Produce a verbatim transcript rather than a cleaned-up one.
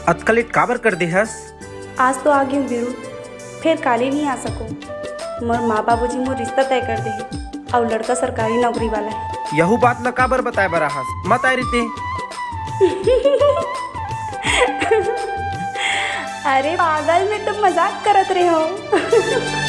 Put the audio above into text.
अतका लेट काबर कर देहस? आज तो आ गेहूं बीरू, फेर काली नहीं आ सको। मोर माँ बाबूजी मोर रिश्ता तय कर दे हे, अउ लड़का सरकारी नौकरी वाला हे। यहू बात ला काबर बताए बर आहस? मत आए रहिते। अरे पागल, मैं तो मजाक करत रहे हूँ।